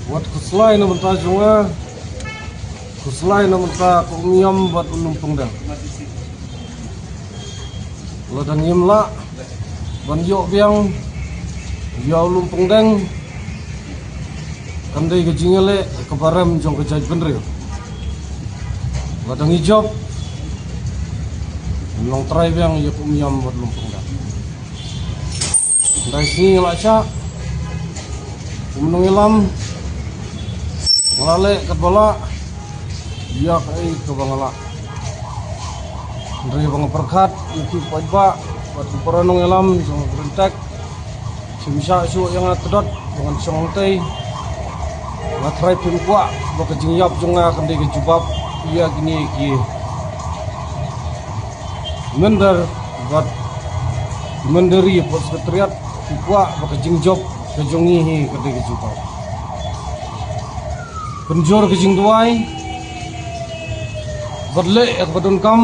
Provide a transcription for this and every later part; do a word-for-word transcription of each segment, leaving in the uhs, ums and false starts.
Wat khuslai na mynta jong nga, khuslai na mynta ka Umiam bad u Lumpongdeng. Lada ngim lah ban ïoh biang ïa u Lumpongdeng, kan dei ka jingïaleh kaba rem jong ka jaitbynriew. Lada ngi jop, ngin long trai biang ïa ka Umiam bad u Lumpongdeng. Dei sngi nga la shah, kum nongïalam, nga la leh katba lah ïa kaei kaba nga lah. Hynrei ba nga pyrkhat ïa ki paidbah bad ki para nongïalam jong ka Green Tech, kim shah shuh ïa nga tdot ba ngan shong hangtei. Nga tharai phim kwah ba ka jingïap jong nga kan dei ka jubab ïa kine ki mynder bad mynder ïa pud Secretariat. Ki kwah ba ka jingjop ka jong ngi hi ka dei ka jubab. Pynjur ka jingduwai bad leh ïa kaba donkam,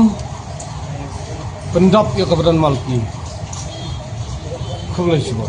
pyndap ïa kaba don malpi. Khublei shibun.